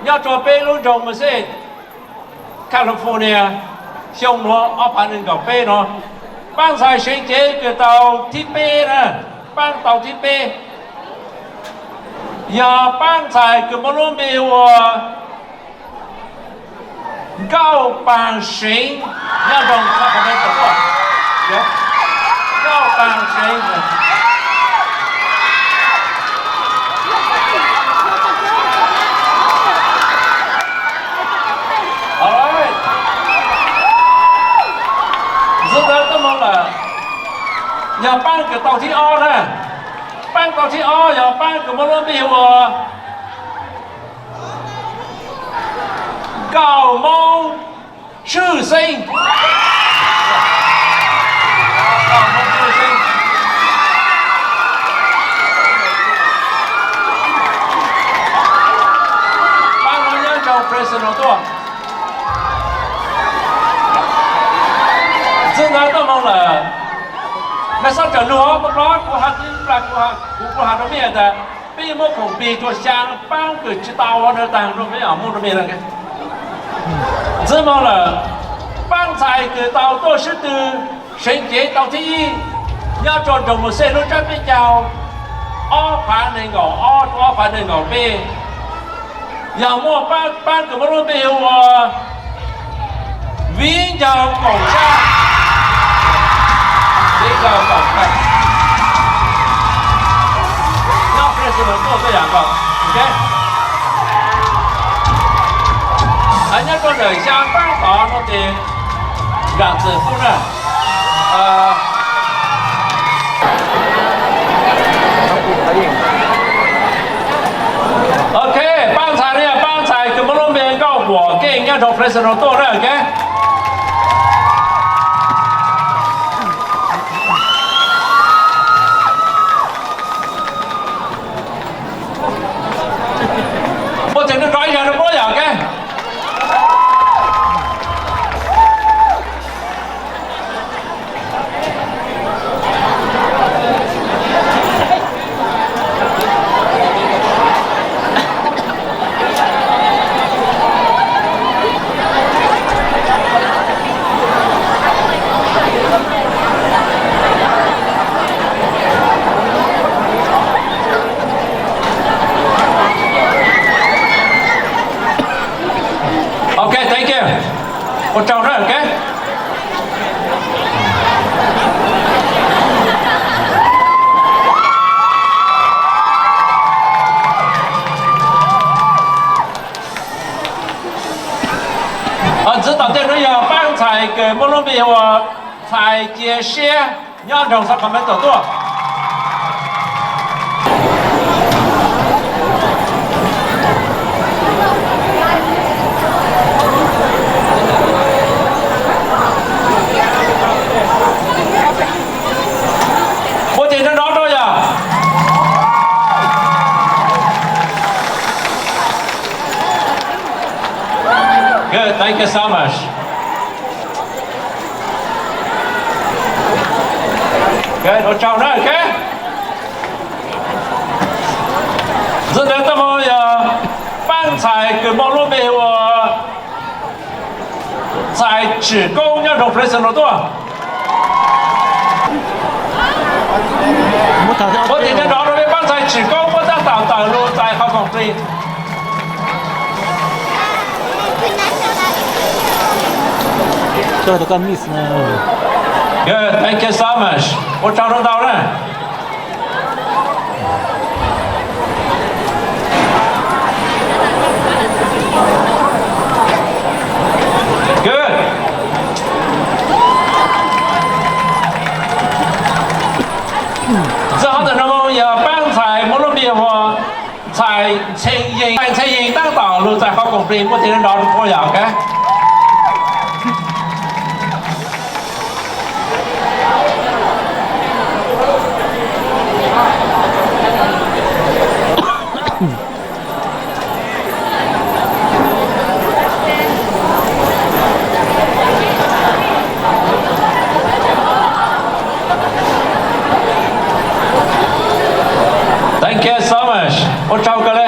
Nyob rau peb lub nroog Merced, California, xyoo no ob phav nees nkaum peb no, paab ntxhais Seev Cev kws tau thib peb na, paab tau thib peb, yog paab ntxhais kws muaj lub npe hu ua Nkauj Paag Seev, nyob nroog Sacramento tuaj. Nkauj Paag Seev. Ntxiv ntawd tuaj moog lawm, yog paab kws tau thib ob na. Paab tau thib ob yog paab kws muaj lub npe hu ua Nkauj Moob Tshwj Xeeb. Paab no nyob rau Fresno tuaj. Ntxiv ntawd tuaj moog lawm, mej xob raws lug, kuv hab, kuv kuj has rau mej tas peb muab khoom plig rua xyaa paab kws tsi tau ua dlawg taag rua mej, muab rua mej lawm. Ntxiv moog lawm, paab ntxhais kws tau tuaj sib tw Seev Cev tau thib ib nyob rua nroog Merced lub tsab peb caug, ob phav nees nkaum ob rua ob phav nees nkaum peb, yog muaj paab kws muaj lub npe hu ua Viv Ncaus Kaum Tshaj. Viv Ncaus Kaum Tshaj. Nyob Fresno tuaj tuaj yaam nkaus. Nyob rua ntawm xyaa paab tod no ces Nram Txwm Pub na. Ok, paab ntxhais no yog paab ntxhais kws muaj lub npe Nkauj Huam Keej nyob rua Fresno tuaj na, ok. Puab tseem nrov ib zag rua puab yom, ok. Ok, thank you. Ua tsaug na, ok. Ntxiv tom ntej nuav yog paab ntxhais kws muaj lub npe hu ua Ntxhais Cia Siab nyob nroog Sacramento tuaj. Puab tseem nrov nrov rua yom. Good, thank you so much. Good, ua tsaug na, ok. Ntxiv ntawd tuaj moog yog paab ntxhais kws muaj lub npe ua Ntxhais Tsim Koob nyob nroog Fresno tuaj. Puab tseem nrov rua peb paab ntxhais Tsim Koob puab tab tom tawm lug txais qhov khoom plig. Good, thank you so much. Ua tsaug ntau ntau na. Good. Ntxiv hov ntawm nuav yog paab ntxhais muaj lub npe hu ua Ntxhais Ntxhee Yees. Ntxhee Yees tab tom lug txais qhov khoom plig, puab tseem nrov rua puab yom, ok. Thank you so much. Ua tsaug kawg le.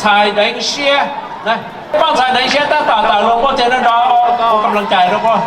Ntxhais deev siab, peb pab ntxhais deev siab tab tom tawm los puag tim no nrog ua kam laj cai rau puag.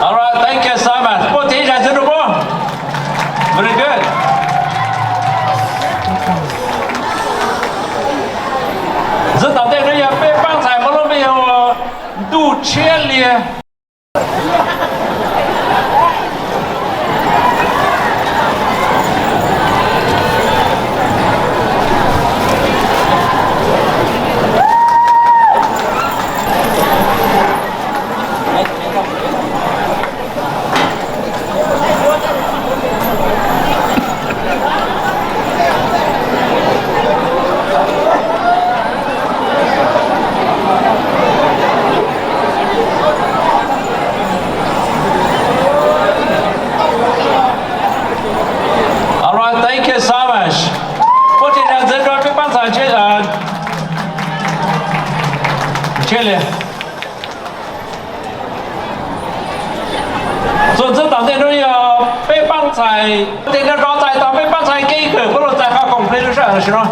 All right, thank you so much. Puag tim zais ntxwv rau puag. Very good. Ntxwv tom ntej no yog peb pab ntxhais Hmoob lub npe yog Ntuj Tshiab Liag. All right, thank you so much. Puag tim zais ntxwv rau peb pab ntxhais Tshiab Liag. Txuas ntxiv tom ntej no yog peb pab ntxhais, puag tim no rov txais tau peb pab ntxhais Kev Kawm puab lug txais qhov khoom plig lub sij hawm tam sim no.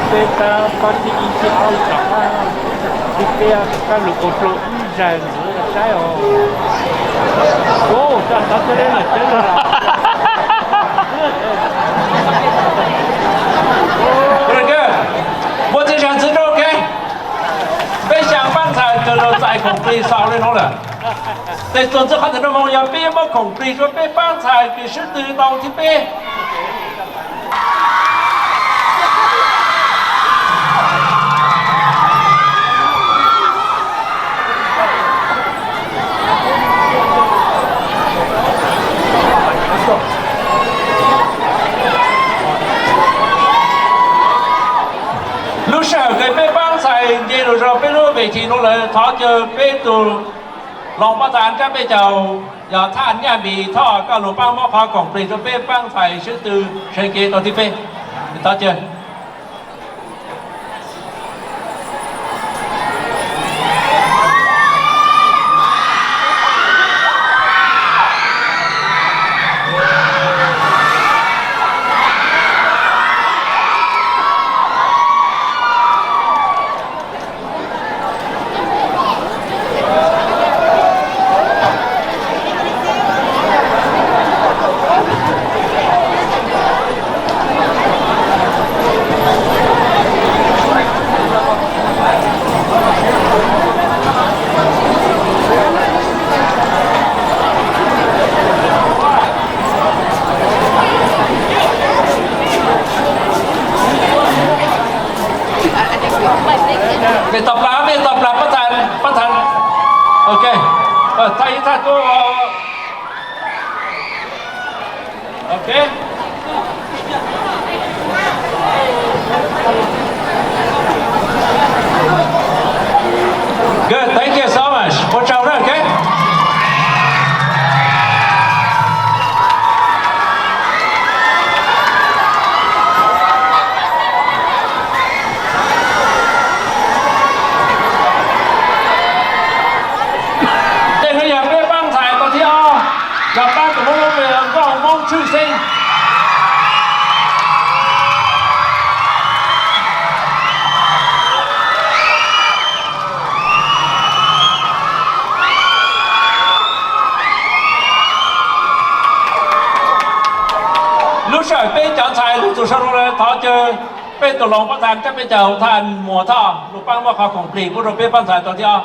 Peb pab, pab thib ib thib ob, thib peb, kab lus kaus hlau ib zais ntxwv saib os. Ua, tau tau coj lawm, coj lawm. Puag tim zais ntxwv rau, ok. Peb xyaa pab ntxhais kawg lug txais khoom plig xaus le nuav lawm. Tes txuas ntxiv qhov ntawm no moog yog peb muab khoom plig rua peb pab ntxhais kws sib tw tau thib peb. Lub sij hawm kws peb pab ntxhais nce lug rua peb lub vem thim nuav lawm, thov caw peb tug loos pab ntxhais Nrab Peb Caug yog Thaj Nyaj Mis Thoj koj lug paab muab qhov khoom plig rua peb pab ntxhais sib tw sawv kev tau thib peb. Thov caw. Mej tau plag, mej tau plag pab ntxhais, pab ntxhais. Ok. Thaj ib thaj tub. Ok. Good, thank you so much. Ua tsaug na, ok. Tej nuav yog peb pab ntxhais tau thib ob, yog pab tus Hmoob lub npe Nkauj Hmoob Tshwj Xeeb. Lub sij hawm peb cov ntxhais lug txug sau lawm, thov caw peb tug loos pab ntxhais Nrab Peb Caug Thaj Muas Thoj lug paab muab qhov khoom plig pub rua peb pab ntxhais tau thib ob.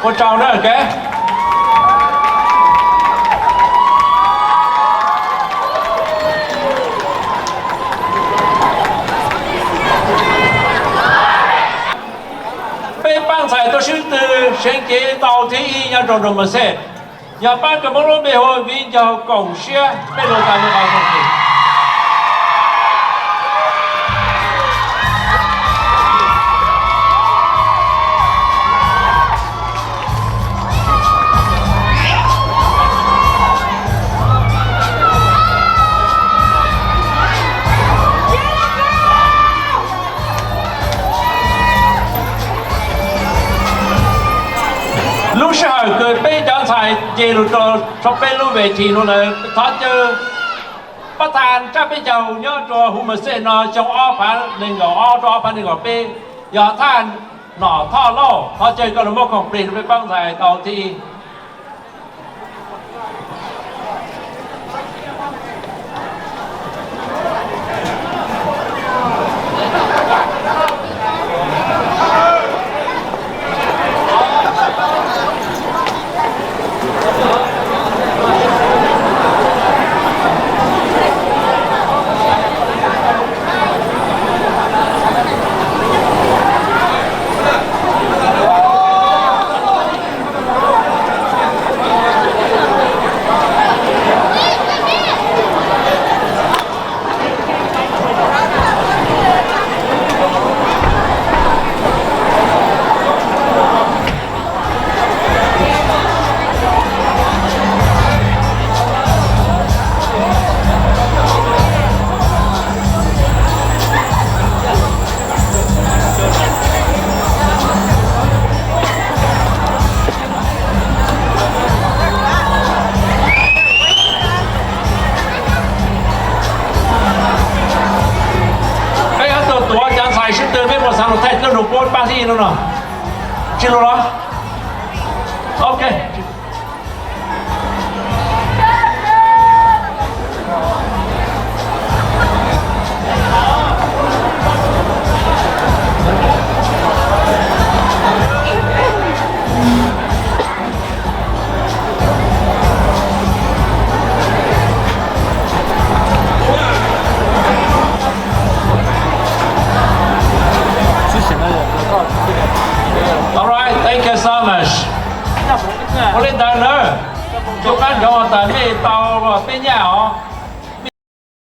Ua tsaug na, ok. Peb pab ntxhais tuaj xwb twg seev cev tau thib ib nyob rau Roma State, yog pab kws muab lub npe hu viv ncaus koom siab peb lug tas me qhov koom tes. Lub sij hawm kws peb cov ntxhais nce lug rau peb lub ves thim no lawm, thov caw pab thaj tsab peb caug nyob rau Humasej no xyoo ob phav nees nkaum ob rau ob phav nees nkaum peb, yog thaj Nom Thoj Lauj, thov caw koj lug muab khoom plig rau peb pab ntxhais tau thib ib. Peb yuav tug tuav cov ntxhais sib tw, peb muaj xaav lug thaij dlub lug puab pab thib ib no no. Tsis lug los? Ok. All right, thank you so much. Ua li ntawd na, rov qab nrov tas mej tau peb nyaj os.